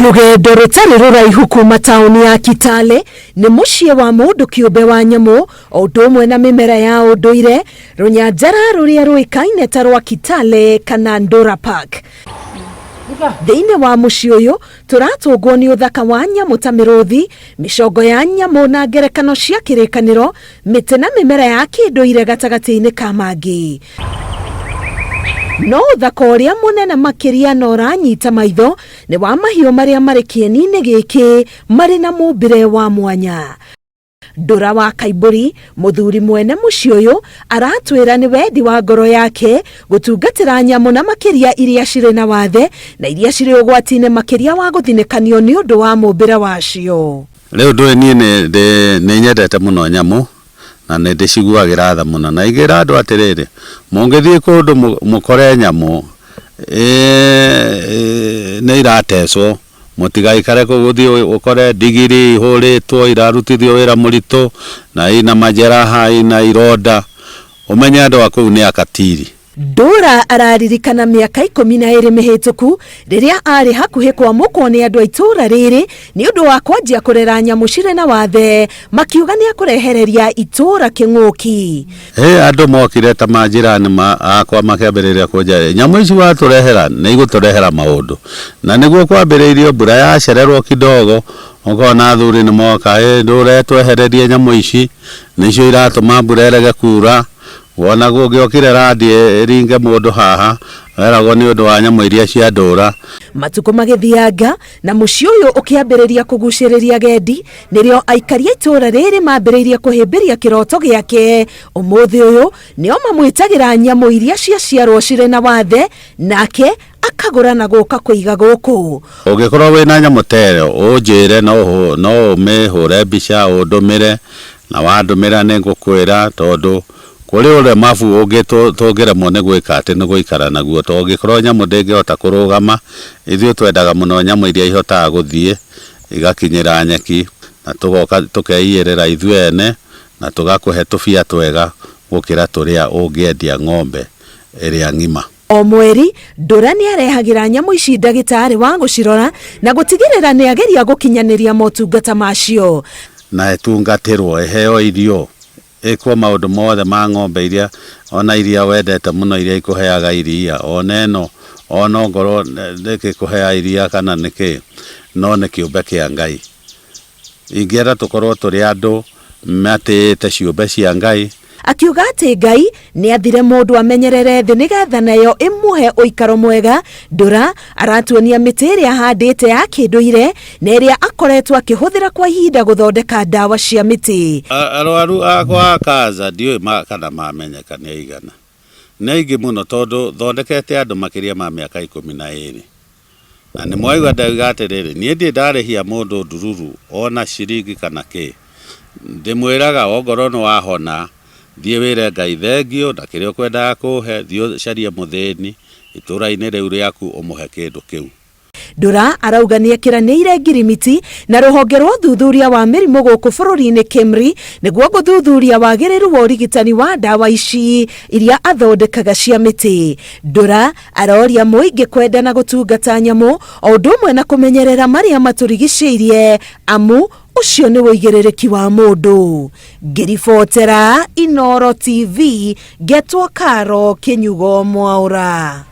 Rũgendo rũtarĩ rũraihu kuma taũni ya Kitale nĩ mũciĩ wa mũndũ kĩũmbe wa nyamũ o ũndũ ũmwe na mĩmera ya ũndũire, rũnyanjara rũrĩa rũĩkaine ta rwa Kitale kana Ndura Park. Thĩinĩ wa mũciĩ ũyũ tũratũngwo nĩ ũthaka wa nyamũ ta mĩrũthi, mĩcongo ya nyamũ na ngerekano cia kĩrĩkanĩro, mĩtĩ na mĩmera ya kĩndũire gatagatĩ-inĩ ka mangĩ. No ũthaka ũrĩa mũnene makĩria na ũranyita maitho nĩ wa mahiũ marĩa marĩ kĩeni-inĩ gĩkĩ marĩ na mũmbĩre wa mwanya. Ndũra wa Kaimbũri, mũthuri mwene mũciĩ ũyũ, aratwĩra nĩ wendi wa ngoro yake gũtungatĩra nyamũ na makĩria iria cirĩ na wathe na iria cirĩ ũgwati-inĩ makĩria wa gũthinĩkanio nĩ ũndũ wa mũmbĩre wacio. Rĩu ndũĩ niĩ nĩ nyendete mũno nyamũ na nĩ ndĩciguagĩra tha mũno. Na ingĩra andũ atĩrĩrĩ, mũngĩthiĩ kũndũ mũkore nyamũ nĩ iratecwo, mũtigaikare kũu ũthiĩ ũkore ndigiri ihũrĩtwo irarutithio wĩra mũritũ na ina majeraha ina ironda, ũmenye andũ a kũu nĩ akatiri. Ndũra araririkana mĩaka 12 mĩhĩtũku rĩrĩa arĩ hakuhĩ kwamũkwo nĩ andũ a itũũra rĩrĩ nĩ ũndũ wa kwanjia kũrera nyamũ cirĩ na wathe, makiuga nĩ akũrehereria itũũra kĩng'ũki. Hĩ, andũ mokire ta majirani akwa makĩambĩrĩria kũnjarĩria, nyamũ ici watũrehera nĩ igũtũrehera maũndũ. Na nĩguo kwambĩrĩirio mbura yacererwo kidogo, ũkona athuri nĩ moka, ĩ ndũretwehererie nyamũ ici, nĩcio iratũma mbura ĩrege kura. Wona gũngĩokire randi ĩringe mũndũ haha, weragwo nĩ ũndũ wa nyamũ iria cia ndũra. Matukũ magĩthianga na mũciĩ ũyũ ũkĩambĩrĩria kũgucĩrĩria agendi, nĩrĩo aikari a itũũra rĩrĩ mambĩrĩirie kũhĩmbĩria kĩroto gĩake. Ũmũthĩ ũyũ nĩo mamwĩtagĩra nyamũ iria ciaciarwo cirĩ na wathe, nake akagũra na gũka kũiga gũkũ. Ũngĩkorwo wĩna nyamũ ta ĩyo ũnjĩre, no ũmĩhũre mbica ũndũmĩre, na wandũmĩra nĩ ngũkwĩra tondũ kũrĩ ũlemavu ũngĩ tũngĩremwo nĩ gwĩka atĩ nĩ gũikara naguo, tondũ ũngĩkorwo nyamũ ndĩngĩhota kũrũgama, ithuĩ twendaga mũno nyamũ iria ihotaga gũthiĩ igakinyĩra nyeki na tũgoka tũkeiyĩrĩra ithuĩ ene na tũgakũhe tũbia twega gũkĩra tũrĩa ũngĩendia ng'ombe ĩrĩa ng'ima. O mweri, Ndũra nĩ arehagĩra nyamũ ici ndagĩtarĩ wa gũcirora na gũtigĩrĩra nĩ ageria gũkinyanĩria motungata macio. Na ĩtungatĩrwo, ĩheo irio, ĩkwo maũndũ mothe ma ng'ombe iria ona iria wendete mũno iria ikũheaga iria, ona ĩno ona ongorwo ndĩngĩkũhea iria kana nĩkĩ, no nĩ kĩũmbe kĩa Ngai. Ingĩenda tũkorwo tũrĩ andũ matĩĩte ciũmbe cia Ngai. Akiuga atĩ Ngai nĩathire mũndũ amenyerere thĩ nĩgetha nayo ĩmũhe ũikaro mwega. Ndũra aratuonia mĩtĩ ĩrĩa ahandĩte ya kĩndũire na ĩrĩa akoretwo akĩhũthĩra kwa ihinda gũthondeka ndawa cia mĩtĩ. Arwaru akwa a cancer ndiũĩ kana mamenyeka nĩ aigana. Nĩ aingĩ mũno tondũ thondekete andũ makĩria ma mĩaka 12. Na nĩ mwaigua ndauga atĩrĩrĩ, niĩ ndirĩ ndarĩhia mũndũ ndururu o na ciringi kana kĩ. Ndĩmwĩraga ongorwo nĩ wahona, thiĩ wĩre Ngai thengiũ na kĩrĩa ũkwendaga kũhe, thiĩ ũcarie mũthĩni itũra-inĩ rĩu rĩaku ũmũhe kĩndũ kĩu. Ndura arauga nĩekĩranĩire ngirimiti na rũhonge rwa ũthuthuria wa mĩrimũ gũkũ bũrũri-inĩ KEMRI nĩguo gũthuthuria wagĩrĩru wa ũrigitani wa ndawa ici iria athondekaga cia mĩtĩ. Ndura Aroria mũingĩ kwenda na gũtungata nyamũ o ũndũ ũmwe na kũmenyerera marĩa matũrigicĩirie amu ũcio nĩ ũigĩrĩrĩki wa mũndũ. Ngĩribotera Inooro TV ngetwo Karo Kĩnyugo Mwaũra.